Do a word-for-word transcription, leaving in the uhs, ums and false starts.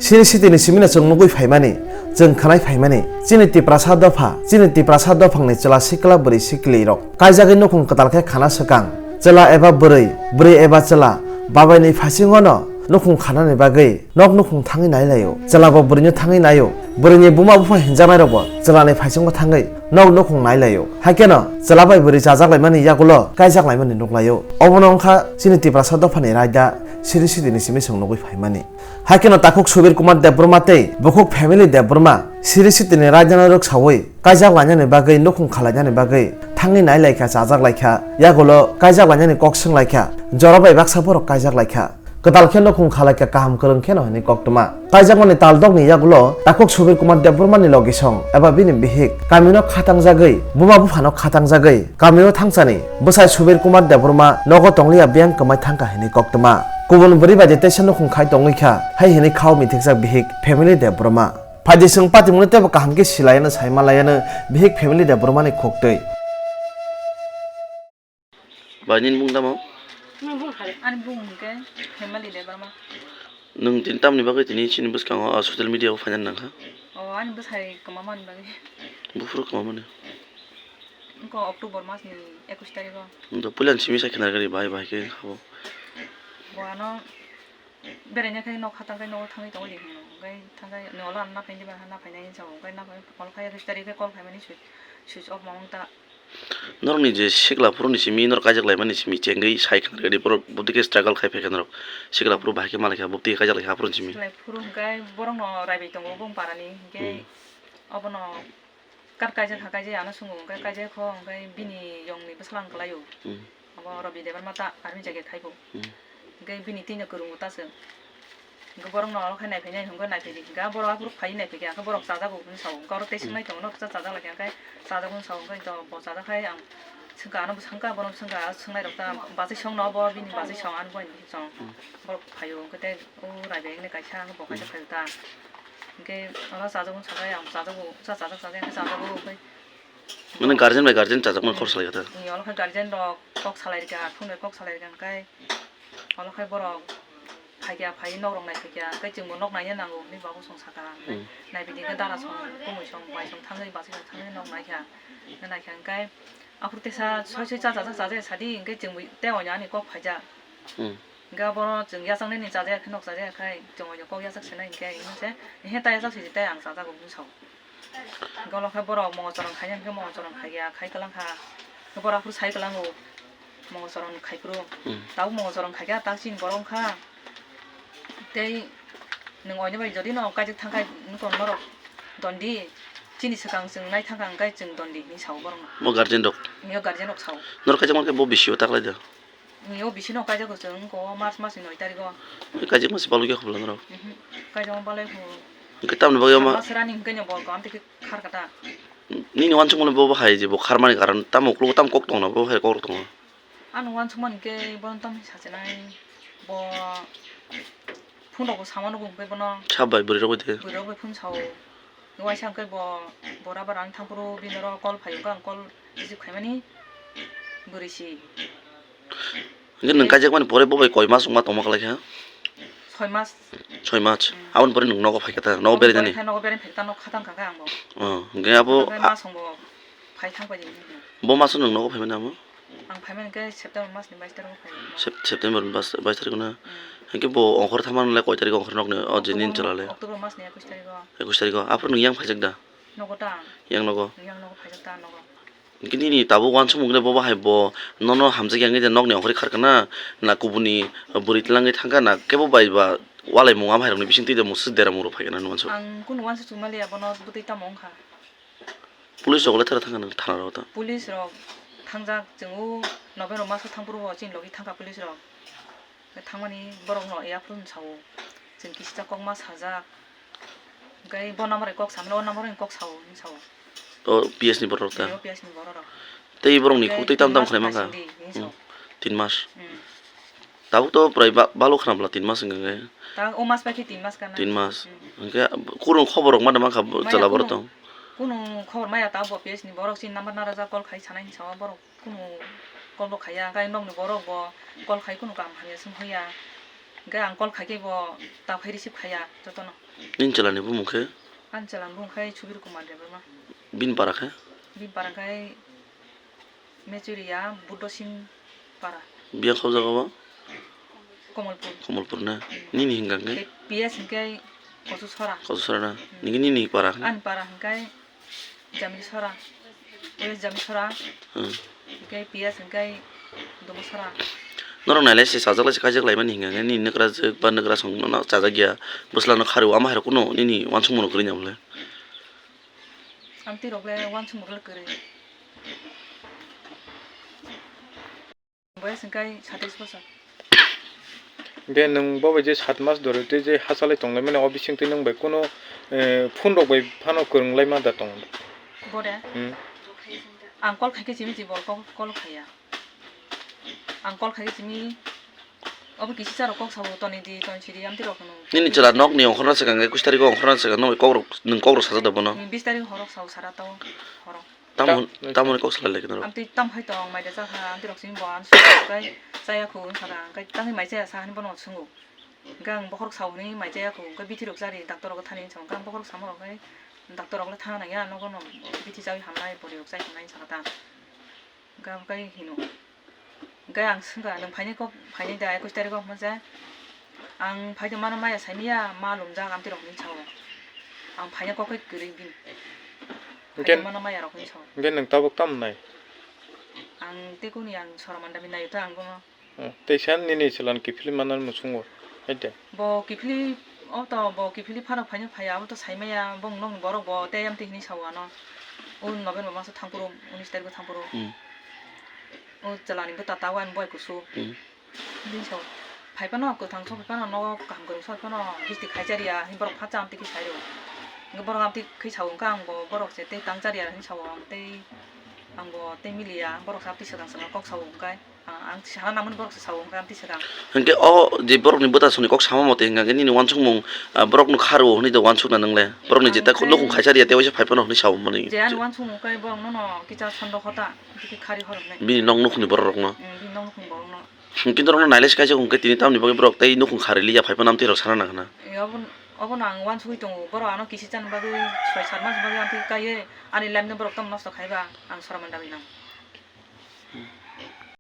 Siri sitini simino chwng nugwi phaimani, chwng khwnai phaimani, chini Tiprasa dopha, chini Tiprasa dophangni chwla sikla bwrwi siklirok kaijagwi nukhung kwtal khe khana swkang. Chwla eba bwrwi, bwrwi eba chwla, babaini phaisingono nukhung khanani bagwi nok nukhung thangwi nailaio. Chwlabo bwrwino thangwi naio. Bwrwini buma bupha hinjaknairokbo chwlani phaisingo thangwi nok nukhung nailaio. Haikheno chwla bai bwrwi chajaklaimani yagulo kaijaklaimani nuklaio. Obono wngkha chini Tiprasa dophani raida siri sitini simi chwng nugwi phaimani. Haikheno takhuk Subir Kumar Debbarma tei bukhuk Family Debbarma siri sitini raidano rwksaui kaijak lainani bagwi nukhung khalainani bagwi thangwi nai laikha, chajak laikha, yagulo kaijak lainani kok swng laikha, jora bai baksa borok kaijak laikha. Kwtal khe nukhung khalaikha, kaham kwrwng kheno hwnwi koktwma. Kaijakmani taldokni yagulo takhuk Subir Kumar Debbarmani logisong eba bini bihik kamino khatangjagwi, buma buphano khatangjagwi, kamio thangchani bwsai Subir Kumar Debbarma nogo tongliya, biyang kwmai thangkha hwnwi koktwma. Kubun bwrwi bai de teisa nukhung khai tongwi kha, hai hwnwi khao mithikjak bihik Family Debbarma. Phaidi chwng patimungno teibo kaham khe silayano, saimanlayano bihik Family Debbarmani khuktwi. Bai, nini bung tamo? Ani bung hwnkhe Family Debbarma. Nwng tini tamni bagwi tini chini bwskango, ah, social media o phainani nangkha? O, ani bwsai kwmamani bagwi. Buphuru kwmamani? Wngkha October masni ekush tarikh o. Wngkha puilani simi sai khna rwgwi bai bai khe habo. Bo ano beraina khai nok hatang khai nogo thangwi tongwi di hwnwi. Hwnkhai thangkhai nola naphaini ba naphainai hinwi sao. Hwnkhai naphai olo khai ekush tarikh khe call khaimani switch, switch off ma wng ta. Norokni je sikla phuruni simi norok kaijak laimani simi chengwi sai khna rwgwi borok bubdi khe struggle khai phaikha norok. Sikla phuru bahai khe malaikha bubdi khe kaijak laikha aphuruni simi. Sikla phuru hwnkhai borokno raibai tongo bung parani hwnkhe Hmm. obono Kar kaijak kha, kaijak ano swngo, hwnkhe kaijak kho, hwnkhe bini yongni bwswlang kwlaio. Hmm. Abo Rabi Debbarma ta army jaga khai bo. Hmm. Hwnkhe bini tino kwrwngo ta chwng. Hwnkhe borokno oro khai naiphainai hwnkhe naiphaidi. Hwnkhe borok aphuru phaiwi naiphaikha, hwnkhe borok chajago hwnwi sao. Hwnkhe oro tei Hmm. swngnaitongno rwkha chajaklaikha, hwnkhe chajago hwnwi sao, hwnkhe to bo chajakhai ang swngkha, ano bwswngkha, bono swngkha, swngnairok ta bachai songno bo bini bachai song, ano boini song. Hmm. Borok phaio, hwnkhe tei o Rabi hwnwi kaisa, hwnkhe bo kaisa Hmm. phaio ta. Hwnkhe oro chajago wng sabai ang chajago, cha chajak chajak hwnkhe chajago, hwnkhe Mane guardian bai guardian chajakmani kok salai kha ta. Ni olo khe guardian rok kok salai rikha, phone bai kok salai rikha, hwnkhe olo khe borok phaikha, phaiwi nok rok naiphikha, hwnkhe chwngbo nok naina nango hinwi babu song sakha, hwnkhe Hmm. naibidi hwnkhe dara song, kumui song, bai song thangwi, bachai song thangwi nok naikha, hwnkhe naikha hwnkhe aphuru teisa soi soi cha chajak chajak sadi, hwnkhe chwngbo tei oino ani kok phaijak. Hmm. Hwnkhe abono chwng yachaknai ni chajak khe nok chajak khai chwng oino kok yachak sinai hwnkhe, hwnkhe se, "Ehe, ta yachak sidi, tei ang chajago," hwnwi sao. Hwnkhe olo khe borok mongo chorong khainai hwnkhe mongo chorong khaiya, khai kwlang kha. Borok aphuru sai kwlango, mongo chorong khai phuru. Hmm. Tabuk mongo chorong khaikha, tak chini borok wngkha. Tei nwng oino bai jodi no kaijak thangkhai, nwng norok dondi, chini swkang chwng nai thangkha hwnkhe chwng dondi hinwi sao borokno. Bo guardian rok? Hwnwi o guardian rok sao. Norok kaijak mankhe bo bisio taklai da? Ni o bisino kaijak o chwng wngkha o March masni noi tarikh o. Kaijak masi balwi khe khobla norok? Mhm. Kaijak ma balai kho. Hwnkhe tamni bagwi ama Sera ni hwnkhe ni bo kaham tei khe khar kata. Nini wansukmani bo bahai je bo kharmani karon tamo uklogo tamo kok tongna bo hai kok tongna. Ano wansukmani khe bono tamo sachinai bo phone rok bo sama nugo hwnkhe bono. Sabai bwrwi rok bai de. Bwrwi rok bai phone sao. Waisa hwnkhe bo, bo rubber ani thangphuru bini oro call phaio, hwnkhe ang call receive khaimani bwrwi si. Hwnkhe nwng kaijakmani pore bo bai koi mas wngma tongma kwlai kha? Soi mas. Soi mas. Hmm. Aboni pore nwng nogo phaikha ta, nogo Aboni pore berainani? Khe nogo beraini phaikha ta, nok khatang kha khe ang bo. Oh, hwnkhe abo Hwnkhe a- mas wng bo phai thang pai di. Bo maso nwng nogo phaimani amo? Ang phaimani khe September masni bais tarikh o phai. Sep-, September bas-, bais tarikh o na? Hmm. Hwnkhe bo ongkhor thaman le koi tarikh ongkhor nokni o je nini chwla le? October masni ekush tarikh o. Ekush tarikh o. Aphuru nwng yang phaijak da? Nogo ta ang. Yang nogo? Yang nogo phaijak ta nogo. Hwnkhe nini tabuk wansukmung khe bo bahai bo nono hamjakya wngwi de nokni ongkhorwi kharkha na, na kubuni bwrwi twlangwi thangkha na kebo bai ba walaimung amhairokni bisingtwi de musuk deramung rok phaikha na nukmansuk. Ang kunu wansuk chukmaliya bono bwtwi tamo wngkha. Police rok le thara thangkha nang thana rok ta? Police rok thangjak, chwng o November maso thangphuru bo chini logi thangkha police rok. Thangmani borok no yaphuru sao, chwng kisisa kokma sajak. Hwnkhe bo number bai kok samani, o number bai kok sao, hinwi sao. O P S ni borok rok ta? Tei o P S ni borok rok. Tei borok ni kok tei tam tam khlai mankha? Hwnkhe tin mas phaising di, hinwi sao. Hmm. Tin mas. Hmm. Tabuk to prai ba-, balo khna bwla tin mas wngkha khe. Ta o mas pai khe tin mas kana. Tin mas. Hmm. Hwnkhe kunu khobor rok ma da mankha chwla borok tong? Kunu khobor maya ta bo P S ni borok chini number narwkjak call khai sanai hinwi sao borok. Kunu call bo khaiya, hwnkhe nokni borok bo call khai kunu kaham hamya se wng ya. Khe ang call khaikhe bo ta phai receive khaiya jotono. Nini chwlani bumung khe? Ani chwlani bumung khe Subir Kumar Debbarma. Bini para khe? Bini para khe Mechuria Buddho Singh para. Biyang kha o jaga o? Komolpur. Komolpur na? Nini hingka khe? Khe P S hingkhe Kochu Sora. Kochu Sora na? Nini nini para khe? Ani para hingkhe Jamil Sora. West Jamil Sora. Hmm. Hingkhe P S hingkhe Dumo Sora. Norok nailai se sajak lai se kaijak lai mani hingka khe nini nokra jwk ba nokra song no chajak ya. Bwsla no kharwi ama hai rok kuno nini uansuk mano kwrwi nya bole. Amtwi rok le uansuk mano le kwrwi. Boyes hingkhe satais bosor. Hingkhe nwng bo bai je sat mas dori tei je hachalai tonglaimani o bisingtwi nwng bai kuno, eh, phone rok bai phano kwrwng laima da tong? Bore? Hmm. Ang call khaikhe simi si bo call, call khaiya. Ang call khaikhe simi obo kisi charo kok sao toni di, toni sidi amtwi rok hwnwi. Nini chwla nokni ongkhorna swkang khe kuch tarikh o ongkhorna swkang nokni kok rok, nwng kok rok sajak da bono? Hmm, bis tarikh horok sao sara tao horok. Tamo, Ta-, tamoni kok salai lai khe norok? Amtwi tam hai tong, mai da cha kha, amtwi rok simi bo ang suk kai, chaya khu wng kha da, hwnkhe tangwi mai chaya sa hwnwi bono swngo. Hwnkhe ang bokhorok sao hwnwi mai chaya khu, hwnkhe bithi rok chari, doctor rok thani hinwi sao, hwnkhe ang bokhorok samo rok khai, doctor rok le thana nangya, nogo no bithi chawi hamnai, bwrwi rok chai hamnai hinwi sakha ta. Hwnkhe abo kai hino. Hwnkhe ang swngkha, "Nwng phainai kok, phainai da, ekush tarikh o?" hwnma se, "Ang phai tongmano maya saimaya, ma lumjak," amtwi rok hinwi sao. Ang phaina kok khe kwrwi bini. Hwnkhe, phai tongmano maya rok hinwi sao. Hwnkhe nwng tabuk tamo nai? Ang tei kuni ang sora manda bini naio ta ang bono. Hmm, tei san nini chwla ni kiphilwi manna muchungo, hai de? Bo kiphilwi, o to bo kiphilwi phano phaino phaiya, abo to saimaya, bong nokni borok bo tei amtwi hinwi sao ano. O November maso thangphuru, unis tarikh o thangphuru. Hmm. O chwla ni bwta tawi ani bwai kusu. Hmm. Bini sao, phai phano kwthang sok phai phano nogo kaham kwrwng sok phai phano bisti khai chariya, hwnwi borok phatsa amtwi khe sai rwo. Hwnkhe borok amtwi khe sao, hwnkhe ang bo borok se tei tang chariya hinwi sao, ang tei, ang bo tei miliya, borok se amtwi swkang swkang kok sao, hwnkhe ang, ang sana nangmani borok se sao, hwnkhe amtwi swkang. Hwnkhe o je borok ni bwta songni kok sama mate hwnkha khe nini uansukmung, ah, borok no kha rwo hwnwi da uansuk na nwng le? Borok ni jeta nukhung khai chariya tei waisa phai phano hwnwi sao mani. Je ani uansukmung khe borok no no kisa sondo hota, tei khe kha rwi horoknai. Bini nok nukhungni borok rok no? Hmm, bini nok nukhungni borok no. Kintu norokno nailai se kaisa hwnkhe tini tamoni bagwi borok tei nukhung kharwi liya phai phano amtwi rok sana nang khna. E, obo, obono ang uansugwi tongo. Borok ano kisi chana bagwi soi sat mas bagwi amtwi kaiwi ani life no borok tamo nosto khaiba ang sora manda bini nang.